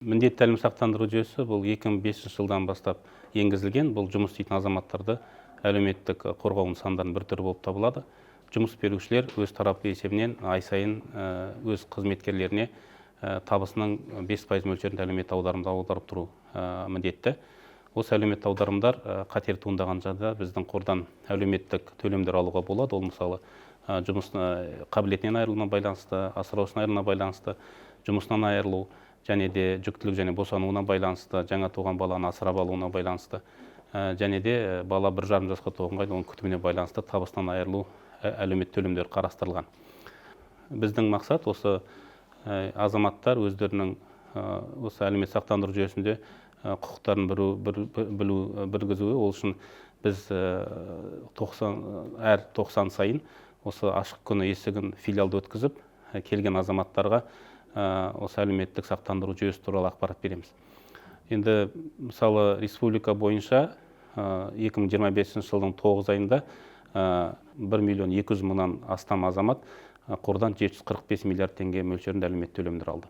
Міндетті әлеуметтік сақтандыру жүйесі бұл 2005 жылдан бастап енгізілген. Бұл жұмыс істейтін азаматтарды әлеуметтік қорғау нысандарының бір түрі болып табылады. Жұмыс берушілер өз тарапы есебінен ай сайын өз қызметкерлеріне табысының 5% мөлшерінде әлеуметтік аударымды аударып тұру міндетті. Осы әлеуметтік аударымдар қатер туындаған жағдайда біздің қордан әлеуметтік төлемдер алуға болады. Ол, мысалы, жұмыс қабілетінен айырылуына байланысты, асыраушысынан айырылуына байланысты, жұмысынан айырылу және де жүктілік және босануына байланысты, жаңа туған баланы асырап алуына байланысты және де бала 1,5 жасқа толғанға дейін оның күтіміне байланысты табысынан айырылу әлеуметтік төлемдері қарастырылған. Біздің мақсат осы азаматтар өздерінің осы әлеуметтік сақтандыру жүйесінде құқықтарын білу, білгізуі. Ол үшін біз әр 90 сайын осы ашық күні есігін филиалда өткізіп, келген азаматтарға осы әлеуметтік сақтандыру жүйесі туралы ақпарат береміз. Енді, мысалы, республика бойынша 2025 жылдың 9 айында 1 миллион 200 мыңнан астам азамат қордан 745 миллиард теңге мөлшерінде әлеуметтік төлемдер алды.